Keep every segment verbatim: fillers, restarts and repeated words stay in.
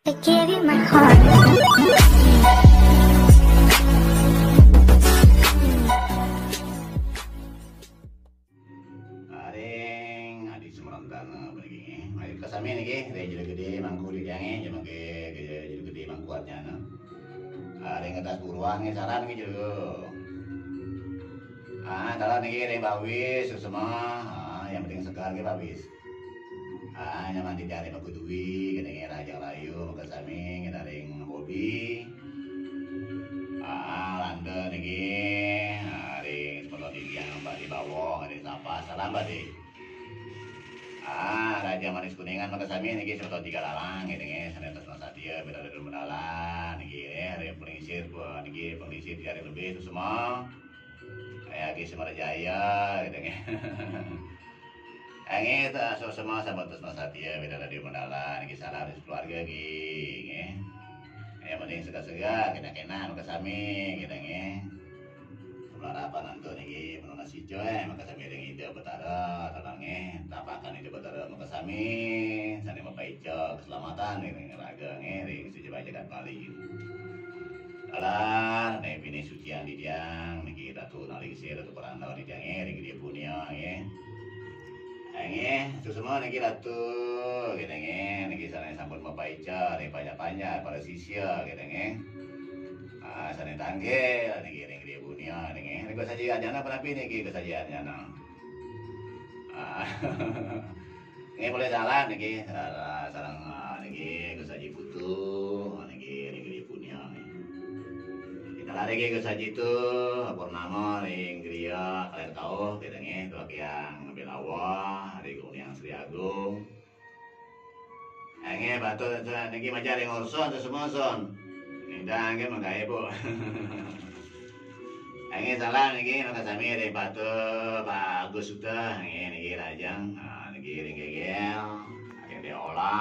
I give you my heart. Aring adi semerantana niki, nggih. Ayo kasami niki, ring Jero Gede Mangku di tiange, jaman ke, ke Jero Gede Mangku artiana. Aring atas buruan nggih, saran nggih Jero. Ah, dalan niki ring Bawis, semua. Ah, yang penting segar nggih Bawis. Ah, nyaman di tiang ring Mangku Dwi, kene nggih Rajang Rayu, makasami, kene ring Bobi. Ah, Landa niki, ah, ring semeton di tiang Pak di bawah, ring sapa, salam Pak di. Ah, Raja Manis Kuningan makasami niki semeton tiga lalang nggih nggih, sane tresna satia, beda dari mendalan niki nggih, ring penglingsir, niki penglingsir tiang ring lebih semua. Kaya Ki Semar Jaya gitu nggih. Nggih, ta semua sampun tresna satia, beda dari mendalan niki, salam dari keluarga nggih nggih. Yang penting segar-segar, kena-kena makasami gitu nggih. Kemlarapan antuk niki, penunas ijo, eh, makasami ring Ida Betara, tolong nggih, tapakan Ida Betara makasami, sane mapaica keselamatan ring raga nggih, ring sejagat jagat Bali. Alah, ne pini sucian di tiang, niki Ratu Nalingsir, Ratu Perandau di tiang nggih, ring Gede Punia nggih. Nggih, suksma niki Ratu, nggih nggih, niki sane sampun mapaica, ring panjak-panjak, para sisya, nggih nggih. Ah, sane tangkil niki ring Gede Punia niki. Niku sajian jana penapi niki kesajian jana. Ah. Nggih, boleh jalan niki. Ah, sareng, ah, niki kesaji putu, niki ring Gede Punia niki. Kita lari niki kesaji tu, purnama ring Griya Kaler Kauh, kita nggih, tuak yang Belawa, ring Uniang Sri Agung. Nggih, patut niki majar ring Orson, sesemua Son. Nindang nggih menggawe, Bu. Nggih, salam niki makasami ring patut Pak Agus Suta, nggih niki Rajang, ah, niki ring Gegel, ring Deola.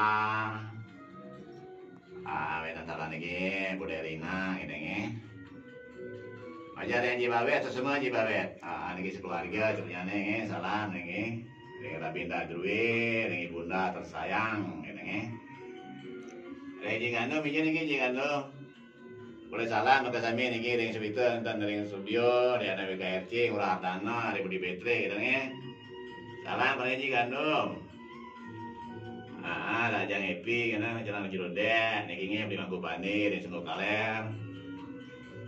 Ah, wenten talan niki Bude Rina, nggih nggih. Aja ring Ji Bawet, sesemua Ji Bawet. Ah, niki sekeluarga, ceritane nggih, salam niki. Ring Rabinda Drue, ring Ibunda tersayang, gitu nggih. Ring Ji Gandum, izin niki Ji Gandum. Boleh salam makasami niki ring Swita, enten ring studio, ring anak W K R C, Ngurah Ardana, ring Budi Petre, gitu nggih. Salam ring Ji Gandum. Ah, Rajang Happy, kena jalan Cilodek, niki nggih Budi Mangku Pandi, ring Sungguh Kaler.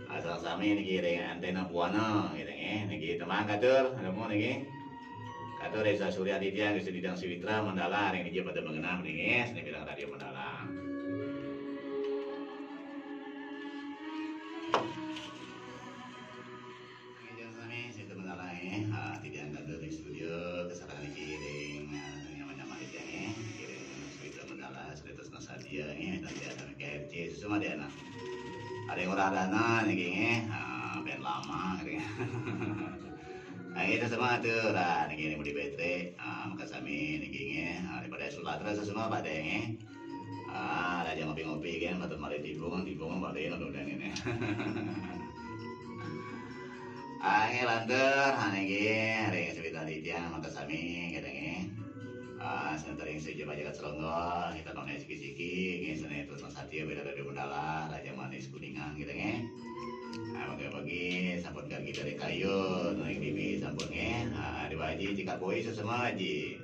Asal sami niki ring Antena Buana, gitu nggih. Niki temang katur, nemu niki. Katur Reza Surya Aditya, nggih, Sididang Sawitra, Mandala, ring niki pada mengenang niki, seni bilang Radio Mandala. Nggih, sami, seni Mandala, eh. Ah, titiang katur ring studio, kesabaran niki ring, ah, nyaman-nyaman niki, eh. Niki ring Sawitra Mandala, Sawitra Sadia, eh, dan dia anak K R C, susu mah dia anak. Ada yang ora ada anak niki, eh. Ah, ben lama, niki. Ah, itu semua tuh, lah, niki, niki Budi Petre, ah, makasami, niki, eh. Ah, daripada sulatra, susu mah pada, eh. Ah, ada aja ngopi-ngopi, kan, patut mari tibung, tibung, balik, ngopi udah ini. Ah, nggih, lantur, ah, niki, ring Sawitra titiang, makasami, gitu, nggih. Ah, senten ring sejagat jagat Selonggol, kita none siki-siki, nggih, seni terus satia beda dari Mandala, Raja Manis Kuningan, gitu, nggih. Ah, bagi-bagi, sampun kan kita ring kayu, ring dini, sampun, nggih. Ah, di Waji, Cikapoi, sesama Waji.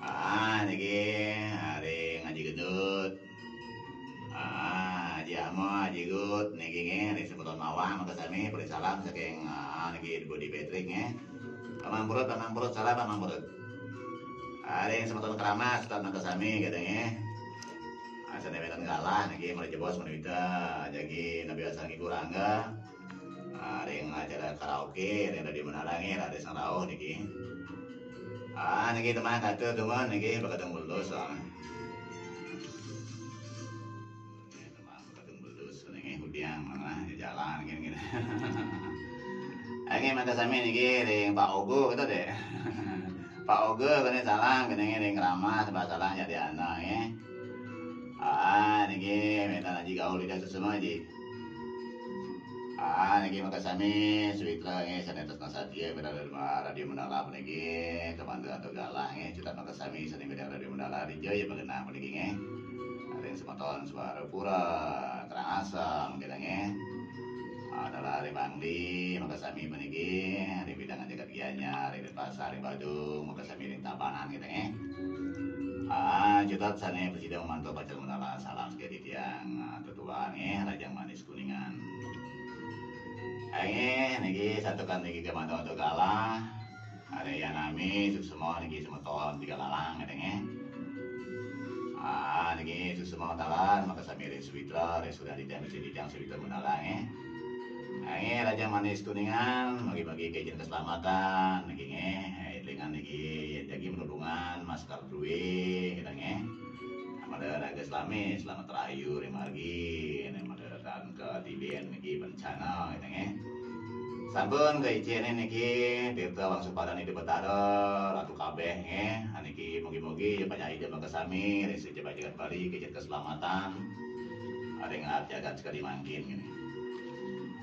Ah, niki, ah, ring Aji Gendut. Ah, Aji Amo, Aji Gut, niki nggih, ring semeton mawah, makasami, beri salam saking, ah, niki Budi Patrick nggih. Amang Perut, Amang Perut, salam Amang Perut. Ah, ring semeton Keramas, tetap makasami, gitu nggih. Ah, sane wenten galah, niki, mari jebos, mari wita, jagi, nabi asal ngibur angga. Ah, ring acara karaoke, ring Radio Menara nggih, raris ngrauh niki. Ah, niki temang katur, dumun niki, bakateng mulus, ah. Temang bakateng mulus, niki, kudiang, mana, jalan, gini, gini. Nggih, makasami niki, ring Pak Ogo, gitu deh. Pak Ogo, kene salam, kene ring Keramas, Pak salam, jadi anak, nggih. Ah, niki, wenten Aji Gaul, Ida Susuma, Ji. Ah, niki makasami, Sawitra nggih, sane tresna satia, beda dari Radio Mandala niki, kemanten atau galah nggih, cutet makasami, sane beda Radio Mandala, Rijaya, ya, magenah niki nggih. Ring Maton suara pura, Karangasem, gitu, nggih. Adalah ring Bangli, makasami puniki, ring wewidangan jagat Gianyar, ring Denpasar, ring Badung, makasami ring Tabanan, gitu, nggih. Ah, cutet sane prasida mantuk pacang mandala salam sekadi tiang, ah, tetuan, nggih, Rajang Manis Kuningan. Nggih, niki santukan niki gamanten antuk galah. Ring Yanami, suksma niki semeton tiga lalang, gitu, nggih. Ah, niki suksma taler, makasami ring Sumitra, ring Surya Aditya, Misi Dijang, Sumitra Mandala, nggih. Nggih, Rajang Manis Kuningan, mugi-mugi kaijen keselamatan, niki, nggih. Élingan niki, jagi menulungan, masker duwe, gitu, nggih. Mada raga selami, selamat rahayu, ring margi, ring mada dan ke tiben niki bencana, gitu, nggih. Sampun kaicene niki, tirta wangsupadan Ida Betara, Ratu kabeh, nggih. Niki mugi-mugi ya panjai jaba kesami, ring sejabat jagat Bali, kaijen keselamatan, ring adat jagat sekadi mangkin, nggih.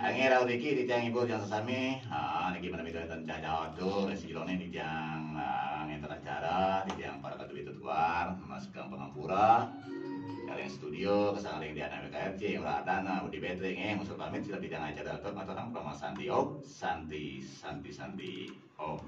Nggih, rauh niki titiang hibur titiang sesami. Ha, niki menawi wenten cacaodo, ring sajelone titiang, ah, ngenten acara, titiang para ketuwi tetuar, mas kang pangampura. Ring studio, kasangling Diana W K R C, Ing Radana, Budi Betri, nggih, ngusul pamit, sira titiang acara atur, matur nuwun, Parama Santi, Om Santi, Santi, Santi, Om.